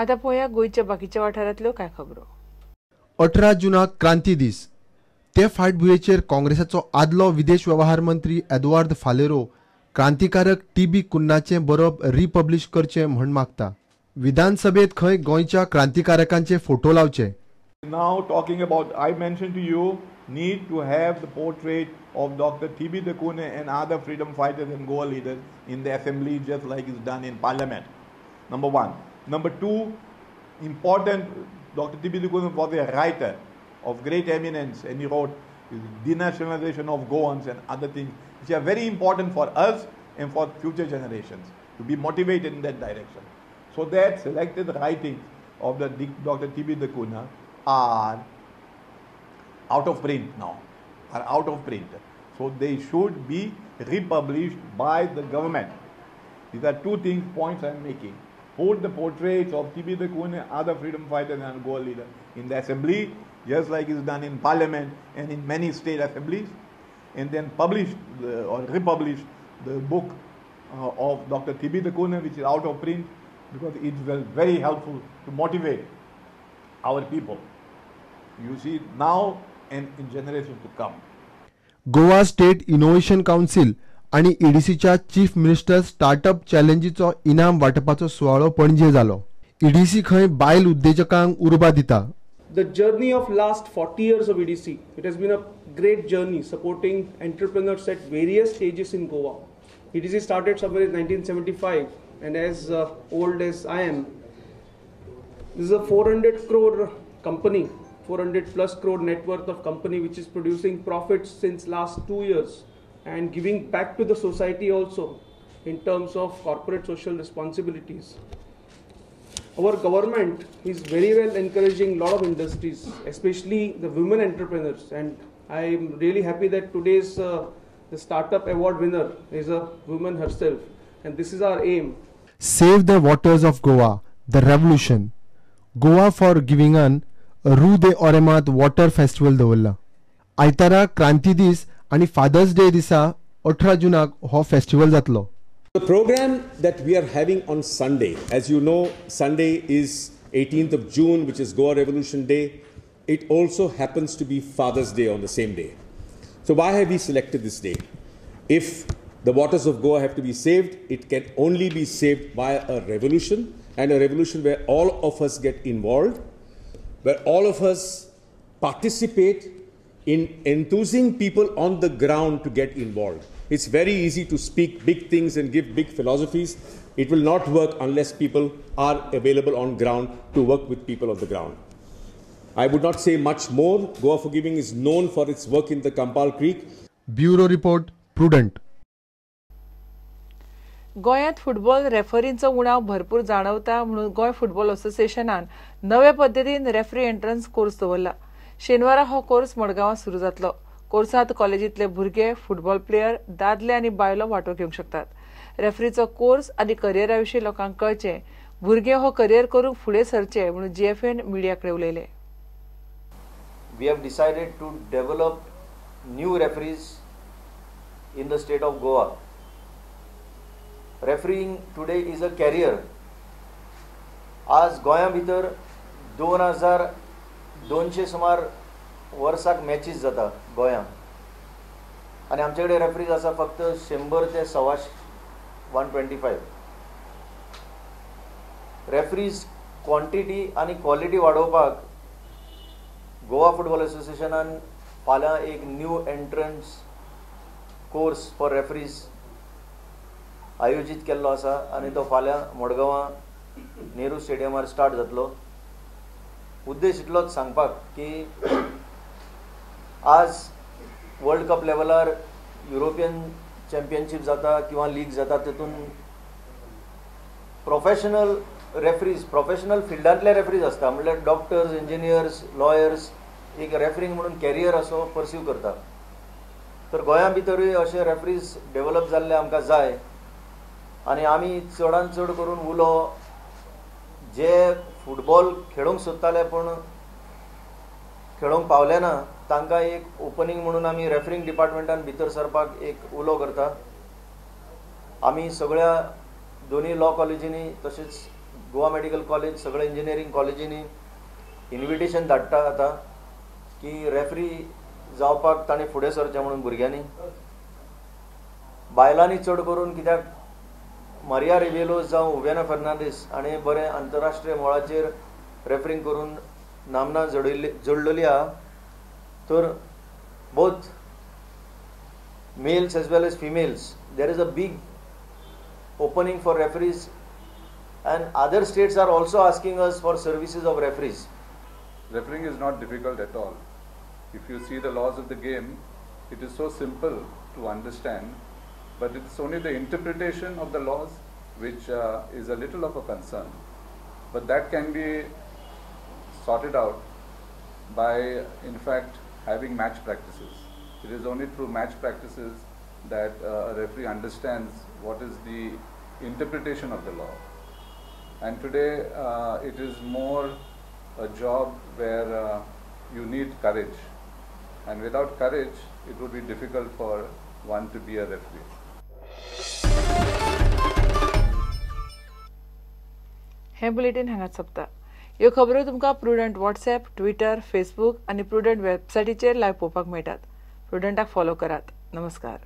आतां पळोवया गोंयच्या बाकीच्या वाठारांतल्यो कांय खबरो. 18 जुनाक क्रांती दीस. ते फाटभुंयेचेर काँग्रेसाचो आदलो विदेश व्यवहार मंत्री एदुआर्द फालेरो क्रांतिकारक टीबी कुन्नाचें बरोवप रिपब्लिश करचें म्हण मागता. विधानसभेत खंय गोंयच्या क्रांतिकारकांचे फोटो लावचे. Now talking about, I mentioned to you, need to have the portrait of Dr. T.B. de Cunha and other freedom fighters and Goa leaders in the assembly, just like is done in parliament. Number one. Number two, important, Dr. T.B. de Cunha was a writer of great eminence, and he wrote denationalization of Goans and other things, which are very important for us and for future generations to be motivated in that direction. So that selected writings of the Dr. T.B. de Cunha are out of print now, are out of print. So they should be republished by the government. These are two things, points I am making. Put the portraits of T.B. de Cunha, other freedom fighters and Goa leader in the assembly, just like is done in parliament and in many state assemblies, and then publish or republish the book of Dr. T.B. de Cunha, which is out of print, because it's very helpful to motivate our people. You see, now and in generations to come. Goa State Innovation Council आणि ईडीसीच्या chief minister startup चॅलेंजीचो इनाम वाटपाचो सुवाळो पणजे जालो. EDC खंय बायल उद्देजकांक उर्बा दिता. The journey of last 40 years of EDC, it has been a great journey supporting entrepreneurs at various stages in Goa. EDC started somewhere in 1975, and as old as I am, this is a 400 crore company, 400 plus crore net worth of company, which is producing profits since last 2 years and giving back to the society also in terms of corporate social responsibilities. Our government is very well encouraging a lot of industries, especially the women entrepreneurs, and I am really happy that today's the startup award winner is a woman herself, and this is our aim. Save the waters of Goa, the revolution. Goa for गिविंगान रू दे ओरेमात water festival दवरला. आयतारा क्रांती दीस आनी fathers day दिसा 18 जुनाक हो festival जातलो. The program that we are having on Sunday, as you know, Sunday is 18th of June, which is Goa Revolution Day. It also happens to be Father's Day on the same day. So why have we selected this day? If the waters of Goa have to be saved, it can only be saved by a revolution, and a revolution where all of us get involved, where all of us participate in enthusing people on the ground to get involved. It's very easy to speak big things and give big philosophies. It will not work unless people are available on ground to work with people on the ground. I would not say much more. Goa for Giving is known for its work in the Campal Creek. Bureau Report, Prudent. गोंयांत football रेफरींचो उणाव भरपूर जाणवता म्हणून Goa football असोसिएशनान नवे पद्दतीन referee entrance course दवरला. शेनवारा हो कोर्स मडगांवां सुरू जातलो. कोर्सांत कॉलेजींतले भुरगे, फुटबॉल प्लेयर, दादले आनी बायलो वांटो घेवंक शकतात. रेफरीचो कोर्स आनी करियरा विशीं लोकांक कळचें, भुरगे हो करियर करूंक फुडें सरचे म्हणून जीएफएन मिडिया कडेन उलयले. We have decided to develop new referees in the state of Goa. Refereeing today is a career. आज गोंया भितर 2200 सुमार वर्साक मॅचीस जाता गोंयांत, आनी आमचे कडेन रेफरीज आसा फक्त 100 ते 125, 125 रेफरीज. क्वॉन्टिटी आनी क्वॉलिटी वाडोवपाक गोवा फुटबॉल असोसिएशनान फाल्यां एक new entrance course for referees आयोजीत केल्लो आसा आनी तो फाल्यां मडगांवां नेहरू स्टेडियमार स्टार्ट जातलो. उद्देश इतलोच सांगपाक की आज वर्ल्ड कप लेवलार युरोपियन चॅम्पियनशीप जाता किंवा लीग जाता, तेतून प्रोफेशनल रेफरीज, प्रोफेशनल फिल्डांतले रेफरीज आसता, म्हणल्यार डॉक्टर्स, इंजिनियर्स, लॉयर्स एक रेफरींग म्हणून कॅरियर असो पर्स्यू करता. तर गोंया भितरूय अशे रेफरीज डेवलप जाल्ले आमकां जाय आनी आमी चडान चड करून उलो जे फुटबॉल खेळूंक सोदताले पूण खेळूंक पावले ना तांकां एक ओपनींग म्हणून आमी रेफरींग डिपार्टमेंटान भितर सरपाक एक उलो करता. आमी सगळ्या दोनूय लॉ कॉलेजींनी तशेंच गोवा मेडिकल कॉलेज सगळे इंजिनियरींग कॉलेजींनी इन्विटेशन धाडटा आतां की रेफ्री जावपाक ताणें फुडें सरचें म्हणून भुरग्यांनी, बायलांनी चड करून, कित्याक मारिया रिबेलो जावं उवेना फर्नांडीस हाणें बरें आंतरराष्ट्रीय मळाचेर रेफरींग करून नामना जोडलेली आहा. तर both males as well as females, there is a big opening for referees and other states are also asking us for services of referees. Refereeing is not difficult at all. If you see the laws of the game, it is so simple to understand, but it's only the interpretation of the laws which is a little of a concern. But that can be sorted out by, in fact, having match practices. It is only through match practices that a referee understands what is the interpretation of the law. And today it is more a job where you need courage. And without courage, it would be difficult for one to be a referee. हे bulletin हांगाच सोंपता. ह्यो खबरो तुमकां prudent WhatsApp, Twitter, Facebook आनी prudent वेबसायटीचेर live पळोवपाक मेळटात. प्रुडंटाक फॉलो करात. नमस्कार.